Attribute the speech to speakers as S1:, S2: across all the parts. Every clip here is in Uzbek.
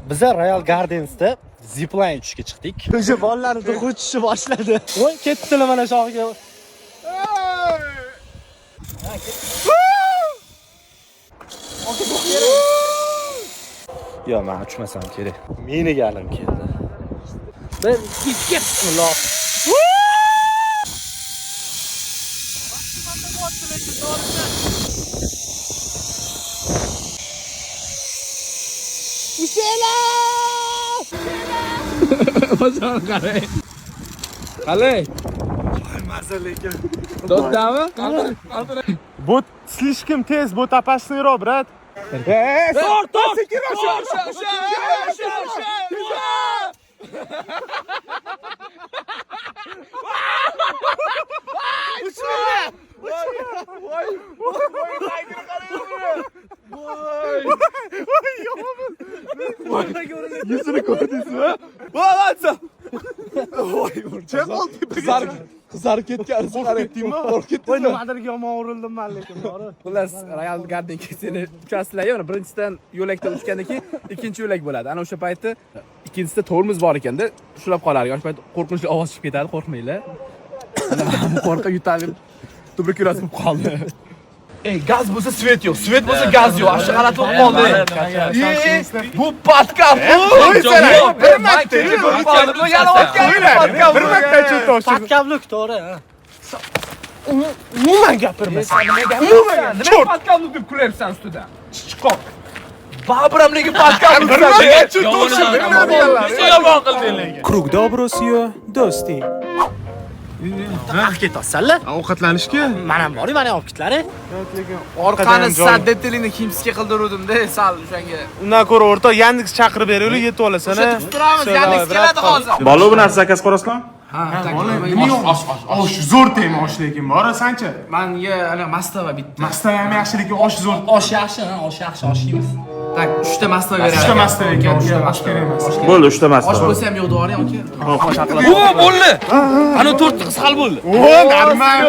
S1: Biza Royal Gardens'da zipline uchishga chiqdik. O'sha bolalarni uchishni boshladi. Voy, ketdilar mana shoxiga. Yo, men uchmasam kerak. Meni galim keldi. 1 2 bismillah.
S2: Qalay? Doddami?
S3: Bu слишком tez, bu опасный roq, брат.
S2: Yuzini ko'rdingizmi? Voy, Voy, qizarib qizarib ketgan. Qo'rqib ketdingmi? Qo'rqib
S1: Voy,
S2: ketdingmi?
S1: nimadir yomon urildim men lekin, bori.
S2: Xullas, Royal Garden seni uchasizlar, mana birinchisidan yo'lakda uchgandan keyin ikkinchi yo'lak bo'ladi. Ana o'sha payti ikkinchisida tormoz bor ekanda, ushlab qolar ekan. O'sha payt qo'rqinchli ovoz chiqib ketadi, qo'rqmanglar. Ana bu qo'rqib yutalib tuberkuloz bo'lib qoldi. Ey, gaz bo'lsa svet yo'q, svet bo'lsa gaz yo'q. Shu g'alati bo'lib qoldi. Bu podkast bu.
S3: Bir marta,
S2: Bu
S3: bir marta cho'tosh.
S1: Podkabluk to'g'ri, ha.
S3: Umuman gapirma.
S2: Nima podkabluk deb kulyapsan ustidan? Chichqoq. Baribir ham lekin podkabluk.
S3: Bir marta cho'tosh.
S2: Yomon qilding lekin.
S4: Круг добросиyo do'sting.
S1: Qayerga ketyapsanlar?
S3: Ovqatlanishga?
S1: Men ham boring, meni ham olib ketlaring.
S2: Orqani saddetilini kimsiga qildiruvdim-da, sal o'shanga.
S3: Undan ko'ra o'rtoq Yandex chaqirib beraylik, yetib olasan.
S2: O'sha turamiz, Yandex keladi hozir.
S5: Balo bu narsa zakaz qilasizlarmi?
S2: Osh, osh,
S3: Osh zo'r tema osh lekin, bor sanchi.
S2: Manga ana mastava bitta.
S3: Mastava ham yaxshi lekin osh zo'r.
S1: Osh yaxshi, ha, osh yaxshi, osh yeymiz.
S2: Tak, 3 ta mastava beradi.
S3: 3 ta mastava ekan, osh kerak emas.
S5: Bo'ldi, 3 ta
S2: Osh
S5: mastava.
S2: bo'lsa ham yo'q doring aka. O, bo'ldi. Ana to'rtta qiz hal bo'ldi.
S3: O, normal.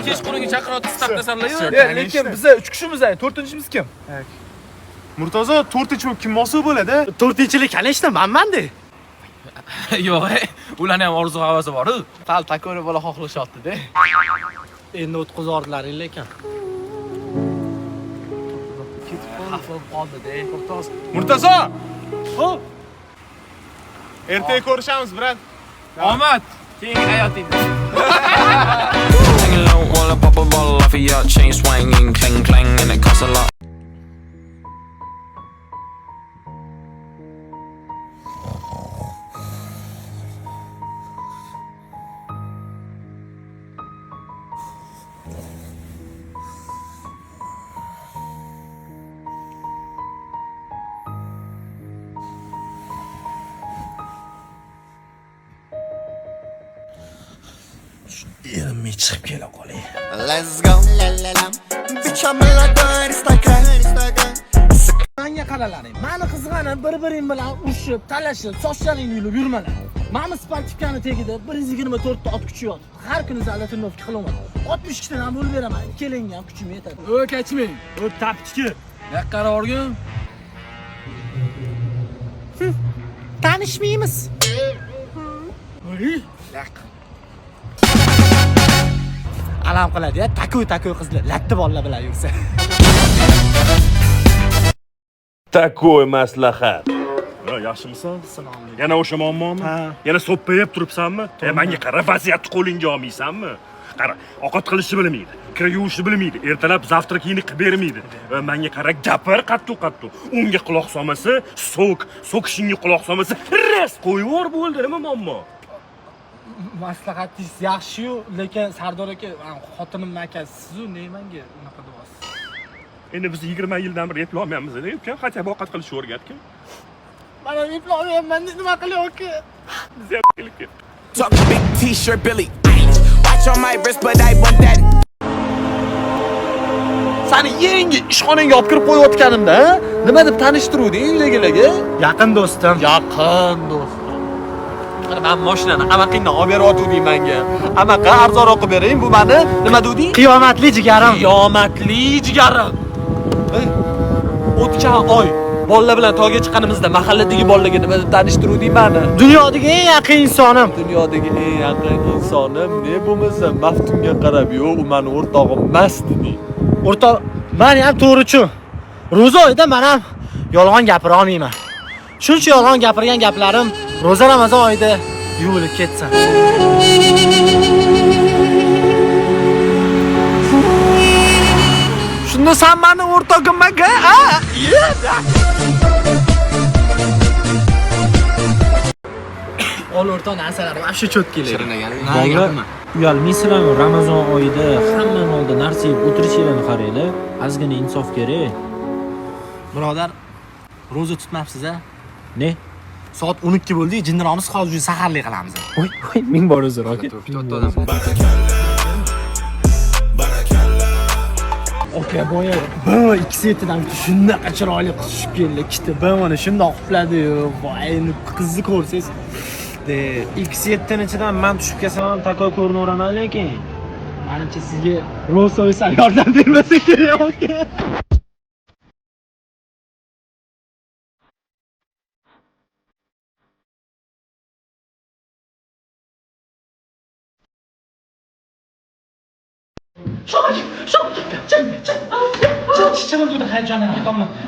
S6: Kechqurunga chaqiryapti, startlasanlar-yu.
S2: Lekin biza 3 kishimiz, to'rtinchimiz kim?
S3: Murtazo to'rtinchi bo'lib kim bo'lsa bo'ladi?
S1: To'rtinchilik, конечно, manman-da.
S6: Yo'q, ularni ham orzu havasi bor-u.
S2: Sal takori bola xohlashyapti-da.
S1: Endi o'tkazordilaring lekin.
S2: Xafa bo'lib qoldi-da.
S3: Murtazo! Xo'p. Ertaga ko'rishamiz, brat.
S2: Omad. Keyingi hayotingda.
S7: Hanging low while I pop a bottle off of your chain swinging, clang clang, and it costs a lot.
S1: Erinmay chiqib kela qolay.
S8: Let's go. La la la. Bitch, I'm a aristocrat.
S1: Manga qaralaring. Mani qizg'anim bir-biring bilan urushib, talashib, sochlaringni yulib yurmalar. Mani sportivkani tagida 124 ta ot kuchi yotibdi. Har kuni zalda trenirovka qilaman. 62 tadan bo'lib beraman. Ikkalangga ham kuchim yetadi.
S2: O, kechmang.
S1: O, tapchiki.
S2: Yoqqa borgin.
S1: Tanishmaymiz. Alam qiladi ya, takuy takuy qizlar, latta bolalar bilan yursa.
S5: Такой maslahat. Yaxshimisan? Yana o'sha muammomi? Yana so'ppayib turibsanmi? E, menga qara, vaziyatni qo'lingga olmaysanmi? Qara, ovqat qilishni bilmaydi, kir yuvishni bilmaydi, ertalab завтрак ingni qilib bermaydi. E, menga qara, gapir qattiq-qattiq. Unga quloq solmasa, so'k, so'kishingga quloq solmasa, ras qo'yib yubor bo'ldi, nima muammo?
S1: Maslahatingiz yaxshi-yu, lekin Sardor aka, xotinimni akasi siz-u, ne menga unaqa deyapsiz?
S5: Endi biz 20 yildan beri eplolmayapmiz, uka, хотя бы ovqat qilishni o'rgatgin.
S1: Mana eplolmayapman, nima qilay aka?
S5: Biz ham kelib ketdik.
S9: Talk big t-shirt, Billy. Watch on my wrist, but I want that.
S10: Sani yangi ishxonangga olib kirib qo'yayotganimda, nima deb tanishtiruvding uydagilarga?
S1: Yaqin do'stim.
S10: Yaqin do'stim. Man mashinani amaqingdan olib beryotganding menga. Amaqa arzonroq qilib bering, bu mani nima deding?
S1: Qiyomatli jigarim.
S10: Qiyomatli jigarim. O'tgan oy bolalar bilan tog'ga chiqqanimizda mahalladagi bolalarga nima deb tanishtiruvding mani?
S1: Dunyodagi eng yaqin insonim.
S10: Dunyodagi eng yaqin insonim ne bo'lmasa Maftunga qarab, yo'q, u mani o'rtog'im emas deding.
S1: O'rtoq, men ham to'g'richu. Ro'za oyida men ham yolg'on gapira olmayman. Shuncha yolg'on gapirgan gaplarim ro'za Ramazon oyida yuvilib ketsin.
S10: Shunda sen mani o'rtog'im aka, a?
S1: Ol o'rtoq narsalar вообще cho'tki
S4: Bolalar, uyalmaysizlarmi? Ramazon oyida hammani oldida narsa yeb o'tirishinglarni qaranglar. Ozgina insof kerak.
S1: Birodar, ro'za tutmabsiz a?
S4: Ne?
S1: Soat 12 bo'ldi, jinniroqmiz, hozir saharlik qilamiz.
S4: Voy, voy, ming bor uzr aka.
S1: Aka, boya BMW X7 dan shunaqa chiroyli qiz tushib keldi. Ikkita BMWni shundoq qupladi-yu. Voy, qizni ko'rsangiz, de
S4: X7 ni ichidan men tushib kelsam ham takoy ko'rinaveraman lekin.
S1: Manimcha sizga Rolls Royce yordam bermasa kerak aka.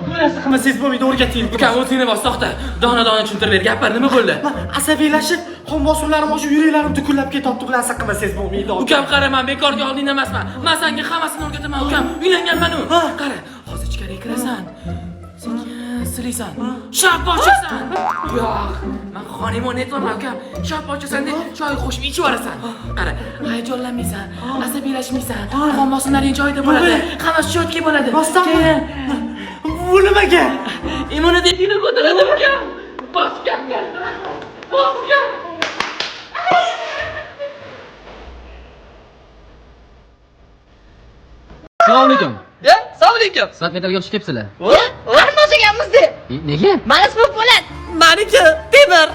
S1: Bu narsa qilmasangiz bo'lmaydi, o'rgating.
S6: Ukam, o'tingni bos, to'xta. Dona-dona tushuntirib ber, gapir, nima bo'ldi?
S1: Asabiylashib, qon bosimlarim oshib, yuraklarim dukullab ketyapti. Bu narsa qilmasangiz bo'lmaydi.
S6: Ukam, qara, men bekorga oldingda emasman. Men senga hammasini o'rgataman, ukam. Uylanganman u. Qara, hozir ichkariga kirasan. Sekin silaysan. Shap ochasan. Yo'q, men xonimon aytyapman, ukam. Shap ochasan deb choy qo'shib ichib yuborasan. Qara, hayajonlanmaysan, asabiylashmaysan. Qon bosimlaring joyida bo'ladi. Hammasi cho'tki bo'ladi.
S1: Rostdanmi? Bu nimaga?
S6: Immunitetingni ko'taradi, ukam. Bosgan. Bosgan.
S11: Assalomu alaykum.
S12: Ya, assalomu alaykum.
S11: Sifat metalga o'xshab kelibsizlar.
S12: Qarindosh ekanmiz-da.
S11: Nega?
S12: Mani ismim Po'lat. Maniki Temir.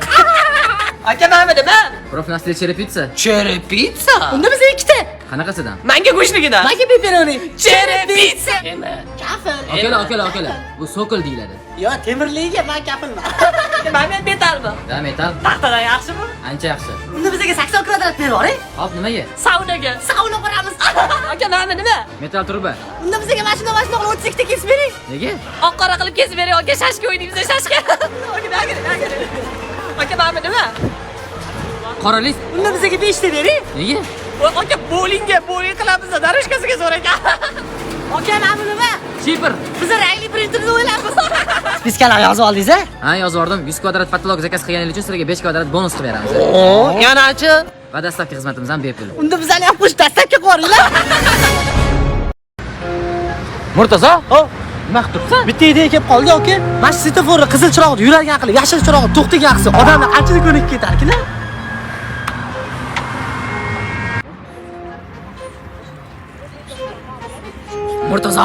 S12: Aka, nima nima?
S11: Profnasli cherepitsa.
S12: Cherepitsa? Unda biz ikkita.
S11: Qanaqasidan?
S12: Manga go'shtligidan. Manga pepperoni. Cherepitsa.
S1: Kafil.
S11: Akalar, akalar, akalar. Bu sokol deyiladi.
S1: Yo, temirligiga men kafilman.
S12: Mana metalmi?
S11: Da metal.
S12: Taxtadan yaxshimi?
S11: Ancha yaxshi.
S1: Unda bizga 80 kvadrat berib yuboring.
S11: Hop, nimaga?
S12: Saunaga. Sauna quramiz. Aka, nima nima?
S11: Metal truba.
S12: Unda bizga mashina mashina qilib 32 ta kesib bering.
S11: Nega?
S12: Oq qora qilib kesib bering, aka, shashka o'ynaymiz, shashka. Aka, aka, aka. Aka, nima nima?
S11: Qora list.
S12: Unda bizga 5 ta bering.
S11: Nega?
S12: Aka, bowlingga, bowling qilamiz, darushkasiga zo'r ekan. Aka, nima nima?
S11: Shifr.
S12: Biz rangli printerni o'ylaymiz.
S1: Spiskalarni yozib oldingiz a?
S11: Ha, yozib yubordim. 100 kvadrat patolog zakaz qilganingiz uchun sizlarga 5 kvadrat bonus qilib beramiz.
S12: Yanachi?
S11: Va dastlabki xizmatimiz ham bepul.
S1: Unda bizani ham qo'shib dastlabki qo'yinglar.
S11: Murtazo? Nima qilib turibsan?
S1: Bitta ideya kelib qoldi aka. Mana shu svetoforni qizil chirog'ida yuradigan qilib, yashil chirog'ida to'xtagan qilsa, odamlar qanchalik ko'nikib ketarkin-a?
S11: Murtazo!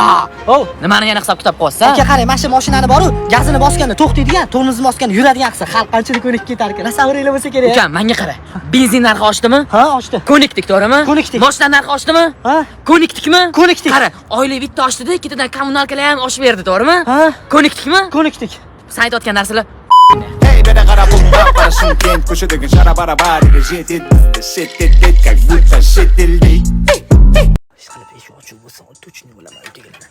S1: Ov,
S11: Nimani yana hisob kitob qilyapsan?
S1: Aka qarang, mana shu mashinani boru, gazini bosganda to'xtaydigan, tormozni bosganda yuradigan qilsa, xalq qanchalik ko'nikib ketarkin. Tasavvuringlar bo'lsa kerak.
S11: Ukam, menga qara. Benzin narxi oshdimi?
S1: Ha, oshdi.
S11: Ko'nikdik, to'g'rimi?
S1: Ko'nikdik.
S11: Moshina narxi oshdimi?
S1: Ha?
S11: Ko'nikdikmi?
S1: Ko'nikdik.
S11: Qara, oylik bitta oshdida, ketidan kommunalkalar ham oshib berdi, to'g'rimi?
S1: Ha?
S11: Ko'nikdikmi?
S1: Ko'nikdik.
S11: Sen aytayotgan narsalar
S9: Hey, beda qarab Shymkent ko'chadagi shara barabariga shet как будто chet ellik.
S1: Ishqilib eshik ochiq bo'lsa, точно bo'laman uyga kelaman.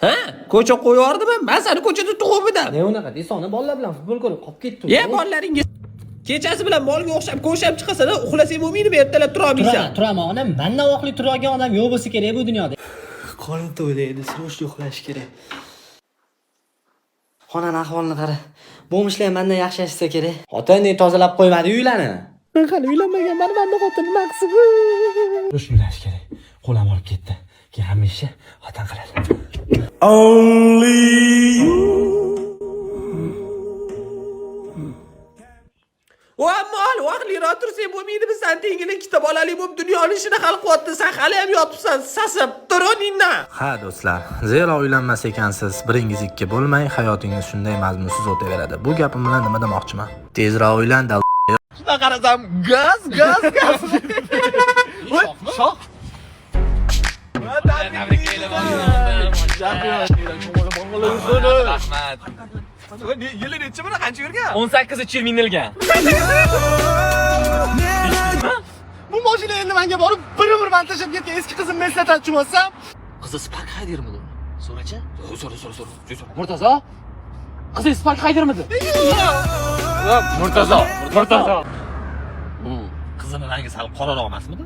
S12: Ha, ko'cha qo'yib yubordimi? Men seni ko'chada tug'ib
S1: Ne unaqa desoni bolalar bilan futbol ko'rib qolib ketdi.
S12: Ye, bolalaringiz kechasi bilan molga o'xshab ko'shab chiqasan, uxlasang bo'lmaydimi, ertalab tura olmaysan.
S1: Turaman, turaman onam, mandan voqli turadigan odam yo'q bo'lsa kerak bu dunyoda. Qorin to'ydi endi, срочно uxlash kerak. Xonani ahvolini qara. Bo'lmishlar ham mandan yaxshi yashasa kerak. Xotin ne tozalab qo'ymadi uylarni? Men hali uylanmaganman, manda xotin nima qilsin? Срочно uxlash kerak. Qo'lam olib ketdi. Keyin hamma ishni xotin qiladi.
S5: Only you.
S13: Va mol vaqtliroq tursang bo'lmaydi, san tengili ikkita bolali bo'lib dunyoni ishini hal qilyapti, san hali ham yotibsan, sasib tur o'rningdan.
S14: Ha do'stlar, zero uylanmas ekansiz, biringiz ikki bo'lmay, hayotingiz shunday mazmunsiz o'taveradi. Bu gapim bilan nima demoqchiman? Tezroq uylan, dal.
S13: Shundan qarasam, gaz, gaz, gaz. Voy, shoh.
S6: Rahmat.
S13: Yili nechi buni qancha yurgan?
S6: 18 yil minilgan.
S1: Bu mashina endi menga borib bir umr man tashlab ketgan eski qizimni eslatadi, tushunmasam.
S6: Qizi Spark haydirmidi uni? So'rachi. So'ra, so'ra, so'ra. So'ra. Murtazo? Qizi Spark haydirmidi? Murtazo, Murtazo.
S13: Bu qizini rangi sal qoraroq emasmidi?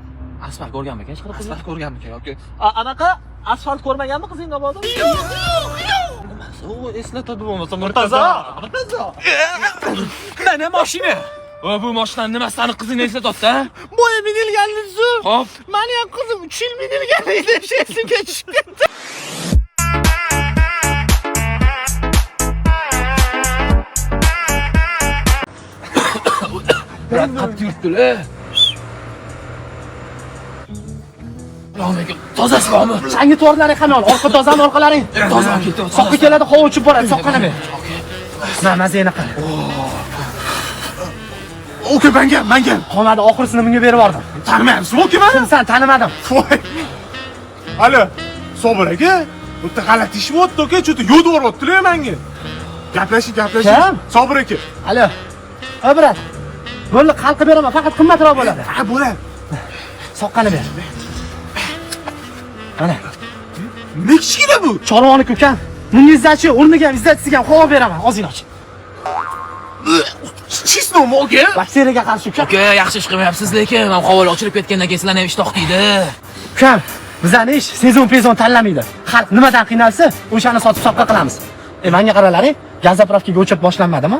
S6: Asfalt ko'rganmikan hech qanaqa?
S13: Asfalt ko'rganmikan yoki
S1: Anaqa asfalt ko'rmaganmi qizing mabodo?
S13: Yo'q, yo'q, yo'q. Nimasi u eslatadi bo'lmasa Murtazo. Murtazo.
S6: Mana mashina. Va bu mashinani nimasi sani qizingni eslatyapti, ha?
S1: Boya minilganini zo'r.
S6: Hop.
S1: Mani ham qizim 3 yil minilgan edi, o'sha esimga tushib ketdi.
S6: Brat qattiq yuribdilar. Assalomu alaykum. Tozasizmi?
S1: Changi to'rlaring qani ol? Orqa tozami, orqalaring?
S6: Toza aka, toza.
S1: Soqqa keladi, havo uchib boradi, soqqani ber. Ma, mazangni qil.
S3: Aka, menga, menga.
S1: Qolmadi, oxirisini bunga berib yubordim.
S3: Tanimayapsizmi, aka meni?
S1: Kimsan, tanimadim.
S3: Voy. Alo, Sobir aka, bu yerda g'alati ish bo'lyapti, aka, cho'ta yo'd yuboryaptilar menga. Gaplashing, gaplashing.
S1: Kim?
S3: Sobir aka.
S1: Alo. Ha, brat. Bo'ldi, qalqib beraman, faqat qimmatroq bo'ladi.
S3: Ha, bo'ladi.
S1: Soqqani ber. Mana.
S3: Nima kichkina bu?
S1: Chorvoniki ukam. Bunga izzachi, o'rniga ham izzatisiga ham havo beraman, ozgina och.
S3: Chisnomi, aka?
S1: Bakteriyaga qarshi ukam.
S6: Aka, yaxshi ish qilmayapsiz lekin, mana havolar ochilib ketgandan keyin sizlarni ham ishtoq deydi.
S1: Ukam, bizani ish sezon pezon tanlamaydi. Xalq nimadan qiynalsa, o'shani sotib soqqa qilamiz. Menga qaralaring, gaz zapravkaga o'chib boshlanmadimi?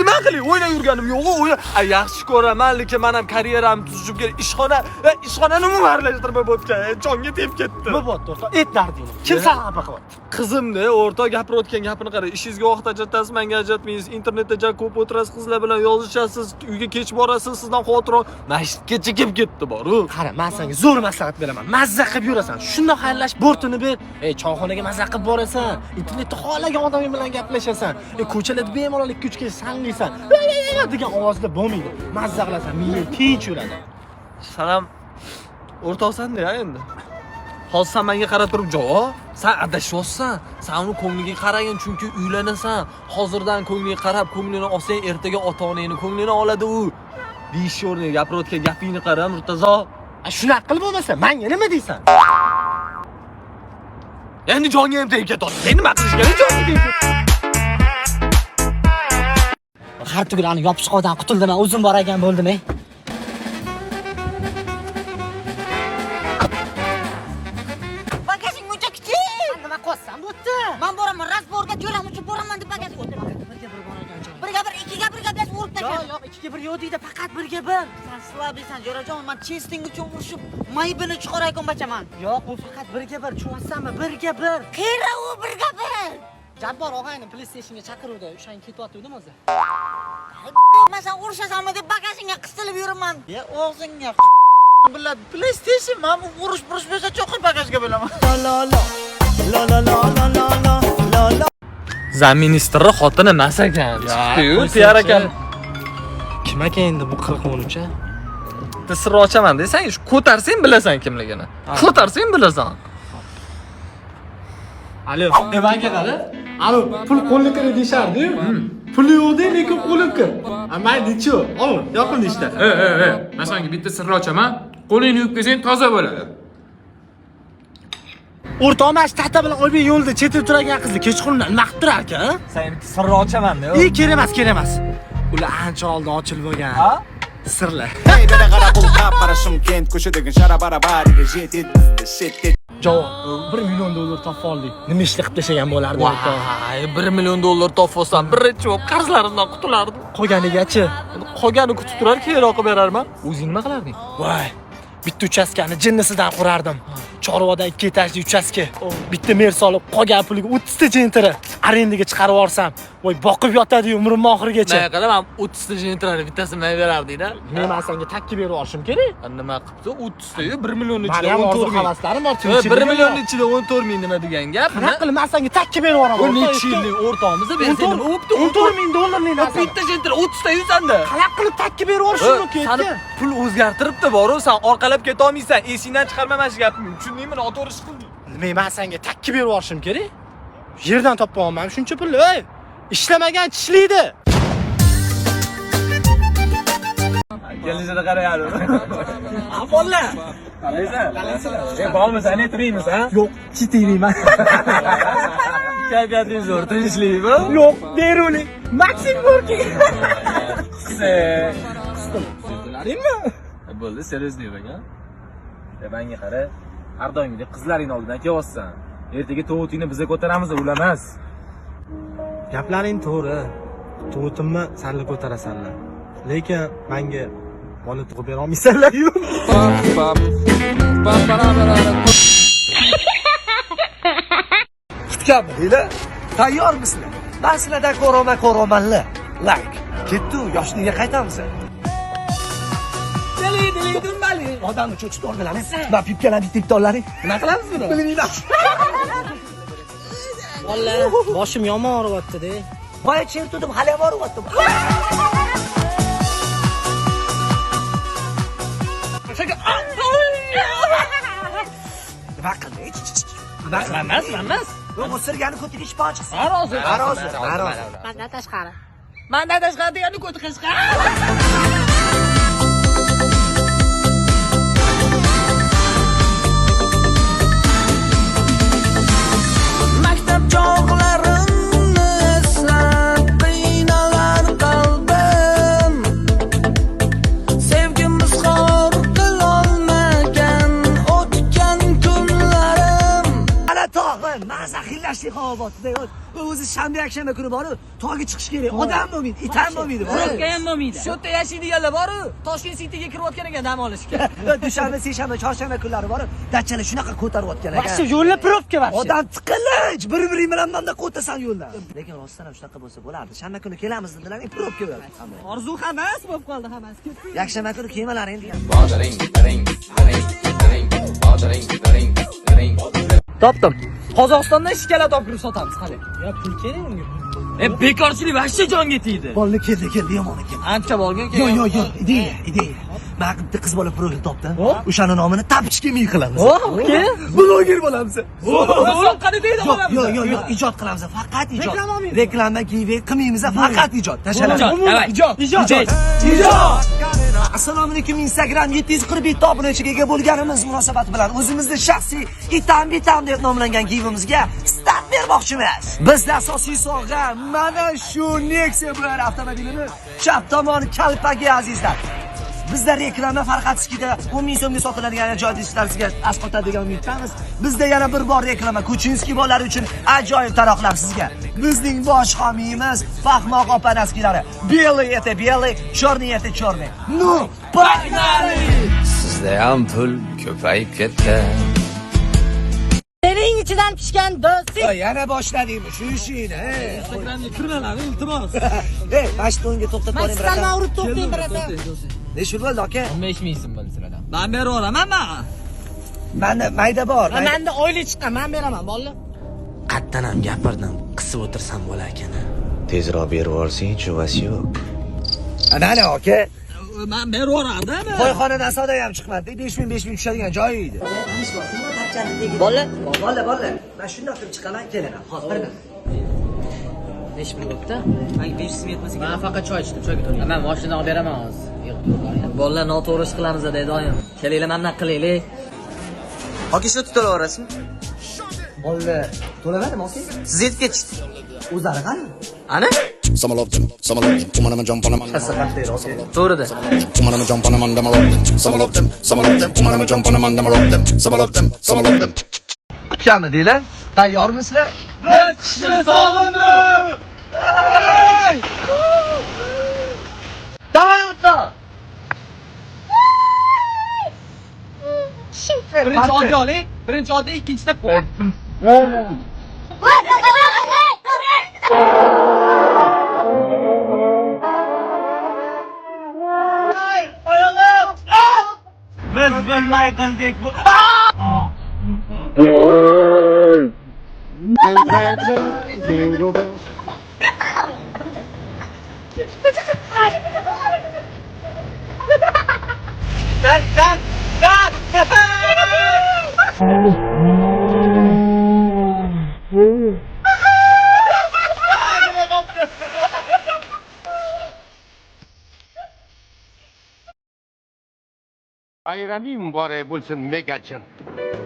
S10: Nima qilay? O'ynab yurganim yo'q-ku, o'yna. Yaxshi ko'raman, lekin men ham karyeramni tuzishim kerak. Ishxona, ishxonani umuman aralashtirmay bo'tgan. Jonga tegib ketdi.
S1: Nima bo'lyapti, o'rtoq? Et dardingni. Kim seni xafa qilyapti?
S10: Qizimni o'rtoq gapirayotgan gapini qara. Ishingizga vaqt ajratasiz, menga ajratmaysiz. Internetda ja ko'p o'tirasiz, qizlar bilan yozishasiz, uyga kech borasiz, sizdan xavotir ol. Masjidgacha kelib ketdi bor-u.
S1: Qara, men senga zo'r maslahat beraman. Mazza qilib yurasan. Shundoq xayrlashib bortini ber. Choyxonaga mazza qilib borasan. Internetda xohlagan odaming bilan gaplashasan. Ko'chalarda bemalol 2-3 kishi sanlaysan. Degan ovozda bo'lmaydi. Mazza qilasan, miya tinch yuradi.
S10: San ham o'rtoqsan-da endi. Hozir sen menga qarab turib javob, sen adashyapsan. Sen uni ko'ngliga qaragin, chunki uylanasan. Hozirdan ko'ngliga qarab, ko'nglini olsang, ertaga ota-onangni ko'nglini oladi u. Deyish o'rniga gapirayotgan gapingni qara, Murtazo.
S1: Shunaqa qilib bo'lmasa, menga nima deysan?
S10: Endi jonga ham tegib ketyapti. Sen nima qilish kerak? Jonga tegib ketdi.
S1: Har tugul yopishqoqdan qutuldim, o'zim boragan bo'ldim, ey.
S12: Bagajing muncha kichik.
S1: Nima qilyapsan bu yerda?
S12: Men boraman, razborga jo'ram uchib boraman deb bagaj.
S1: Birga bir boragan joy.
S12: Birga bir, ikkiga bir gaplashib urib tashladi.
S1: Yo'q, yo'q, ikkiga bir yo'q deydi, faqat birga bir.
S12: Sen slabiysan, jo'rajon, men chesting uchun urushib, maybini chiqarayotgan bachaman.
S1: Yo'q, bu faqat birga bir, tushunyapsanmi? Birga bir.
S12: Qira u birga bir.
S1: Jabbor og'ayni PlayStationga chaqiruvdi, o'shanga ketyapti o'zi.
S12: Men sen urushasanmi deb bagajingga qisilib yuraman. Ya og'zingga biladi. PlayStation, men bu urush burush bo'lsa cho'qir bagajga bo'laman.
S8: La la la la la la la la la.
S10: Zaministrni xotini emas ekan. Chiqdi-yu, tiyar ekan.
S1: Kim ekan endi bu 40-13?
S10: Bitta sirni ochaman desang, shu ko'tarsang bilasan kimligini. Ko'tarsang bilasan.
S1: Alo. Menga qara. Alo, pul qo'lga deyishardi-yu. Puli yo'q de, lekin qo'lim kir. Mayli, nechi? Ol, yoqimli ishlar.
S6: E, men senga bitta sirni ochaman. Qo'lingni yuvib kelsang toza bo'ladi.
S1: O'rtoq, mana shu tata bilan Oybek yo'lda chetida turadigan qizni kechqurun nima qilib turar ekan?
S10: Sen bitta sirni ochaman-da.
S1: Ey, kerak emas, kerak emas. Ular ancha oldin ochilib bo'lgan.
S10: Ha?
S1: Sirlar.
S9: Ey beri qara pul qap qara Shimkent ko'chadagi shara barabariga жетеді бізді шеттет.
S1: Javob 1 million dollar topib oldik. Nima ishlar qilib tashlagan bo'lardi o'rtoq?
S10: Voy, 1 million dollar topib olsam, birinchi bo'lib qarzlarimdan qutulardim.
S1: Qolganigachi?
S10: Qolgani kutib turar, keyinroq qilib berarman. O'zing nima qilarding?
S1: Voy, bitta uchastkani jinnisidan qurardim. Chorvodan 2 etajli uchastka. Bitta mer solib, qolgan puliga 30 ta jentiri. Arendaga chiqarib yuborsam, voy boqib yotadi umrim oxirigacha.
S10: Nima qilib, ham 30 ta jentrani bittasini menga berarding-da.
S1: Men senga takki berib yuborishim kerak.
S10: Nima qilibdi? 30 ta-yu 1 million
S1: Mani
S10: ichida
S1: ham orzu
S10: 14 ming.
S1: havaslarim bor,
S10: 1
S1: tinchligim
S10: million
S1: bor.
S10: ichida 14 ming nima degan gap?
S1: Qanaqa qilib men senga takki berib yuboraman?
S10: Bu necha yillik o'rtog'imiz bersang nima bo'pti?
S1: 14 ming dollarlik narsa.
S10: Bitta jentra 30 ta yuzanda.
S1: Qanaqa qilib takki berib yuborishim mumkin?
S10: Sani pul o'zgartiribdi boru, sen orqalab keta olmaysan. Esingdan chiqarma mana shu gapni. Tushundingmi? Noto'g'ri ish qilding.
S1: Nima men senga takki berib yuborishim kerak? Yerdan topib olmam shuncha pulni, ey. Ishlamagan tishlaydi.
S2: Kelishini qarayapti.
S1: Bolalar.
S2: Qaraysan? Qaraysan. E, bormisan, ne turaymiz, ha?
S1: Yo'q, chitiymayman.
S2: Kayfiyating zo'r, tinchlikmi?
S1: Yo'q, Beruni. Maksim Gorkiy.
S2: Qisdim.
S1: Bilaringmi?
S2: Bo'ldi, seriozni aka. E, menga qara, har doimgidek qizlaring oldidan kelyapsan. Ertaga tovutingni biza ko'taramiz, ular emas.
S1: Gaplaring to'g'ri. Tovutimni sanli ko'tarasanlar. Lekin menga bola tug'ib bera olmaysanlar-yu.
S13: Kutganmidinglar? Tayyormisizlar? Men sizlardan ko'raman, ko'ramanlar. Like. Ketdi, yoshligiga qaytamiz.
S1: Dili dili dumbali.
S13: Odamni cho'chitib oldilar. Va pipkalarni bitta-bitta.
S1: Nima qilamiz buni?
S13: Bilmayman.
S1: Bolalar, boshim yomon og'riyapti-da.
S13: Boya chertuvdim, hali ham og'riyapti. Nima qildi? Nima qildi?
S1: Emas, emas.
S13: Yo'q, o'sirgani ko'tiga shifo chiqsin.
S1: Rozi.
S13: Rozi, rozi.
S12: Mandan tashqari.
S1: Mandan tashqari degani ko'ti qishqa.
S8: Maktab chog'larimni eslab qiynalar qalbim. Sevgimiz xor qilolmagan o'tgan kunlarim.
S13: Ana tog'i, maza xillashlik havobatida. O'zi shanba yakshanba kuni borib, tog'ga chiqish kerak. Odam bo'lmaydi, it ham bo'lmaydi.
S6: Probka ham bo'lmaydi. Shu yerda yashaydiganlar bor-u, Toshkent Cityga kirayotgan ekan dam olishga.
S13: Dushanba, seshanba, chorshanba kunlari borib, dachalar shunaqa ko'tarayotgan ekan.
S1: Вообще yo'lda probka вообще.
S13: Odam tiqilinch, bir-biring bilan bunda ko'tasan yo'ldan. Lekin rostdan ham shunaqa bo'lsa bo'lardi. Shanba kuni kelamiz dedilar, probka bo'ladi.
S6: Orzu hammasi bo'lib qoldi, hammasi ketdi.
S13: Yakshanba kuni kelmalar endi.
S6: Topdim. Qozog'istondan shikolat olib kirib sotamiz hali.
S1: Ya pul kerak unga.
S6: E bekorchilik vahshiy jonga tegdi.
S13: Bolalar keldi, keldi, yomon keldi.
S6: Ancha bo'lgan
S13: Yo, yo, yo, ideya, ideya. Men bitta qiz bola profil topdim. O'shani nomini Tapichka mi qilamiz. Bloger bo'lamiz.
S6: Soqqani deydi
S13: Yo'q, yo'q, yo'q, yo'q, ijod qilamiz, faqat ijod.
S1: Reklama olmaymiz.
S13: Reklama giveaway qilmaymiz, faqat ijod. Tashlab.
S6: Ijod,
S13: Ijod. Ijod. Assalomu alaykum Instagram 747 obunachiga ega bo'lganimiz munosabati bilan o'zimizni shaxsiy itam bitam deb nomlangan givimizga start bermoqchimiz. Bizda asosiy sovg'a mana shu Nexia BR avtomobilini chap tomon kalpagi azizlar. Bizda reklama Farhadskida 10 ming so'mga sotiladigan ajoyib disklarga asqotadi degan umiddamiz. Bizda yana bir bor reklama Kuchinskiy bolalari uchun ajoyib taroqlar sizga. Bizning bosh homiyimiz Fahmoq opa naskilari. Белый это белый, черный это черный. Ну, погнали!
S7: Sizda ham pul ko'payib ketdi.
S12: Sening ichidan pishgan do'stlik.
S13: Yana boshladingmi shu ishingni?
S10: Instagramga kirmalar, iltimos.
S13: Ey, mana shu to'nga to'xtab
S12: Man
S13: ko'ring,
S12: sizlarni
S13: bratan.
S12: urib to'xtang, bratan.
S13: Necha bo'ldi, aka?
S11: 15 ming so'm bo'ldi sizlardan.
S10: Men berib yuboraman, men.
S13: Menda mayda bor.
S1: Menda oylik chiqqan, men beraman, bolalar.
S14: Qatdan ham gapirdim, qisib o'tirsam bo'lar ekan.
S9: Tezroq berib yuborsang-chi, Vasyuk.
S13: Mana aka.
S10: Men berib yuborardim.
S13: Qo'yxonadan savdo ham chiqmadi. 5000 5000 tushadigan joyi edi.
S11: Bola,
S13: Bola, bola. Men shundoq qilib chiqaman, kelaman. Hozir bir minut.
S11: Nechi pul bo'pti? Menga 500 ming yetmasa kerak. Men faqat choy ichdim, choyga to'layman. Men mashinani olib beraman hozir. Yig'ib turib. Bolalar noto'g'ri ish qilamiz dedi doim. Kelinglar, mana bunaqa qilaylik.
S13: Aka, shu to'laverasizmi? Bola, to'lamadimi aka?
S11: Siz yetib ketishdi.
S13: O'zlari qani?
S11: Ana? To'g'rida.
S13: Kutganmidinglar? Tayyormisizlar?
S1: Qishni sog'indim.
S13: Давай o'rtoq.
S6: Birinchi oddiy oling, birinchi oddiy, ikkinchida
S12: Biz bilmay qildik bu. Dan dan dan.
S15: Bayraming muborak bo'lsin, Megajin.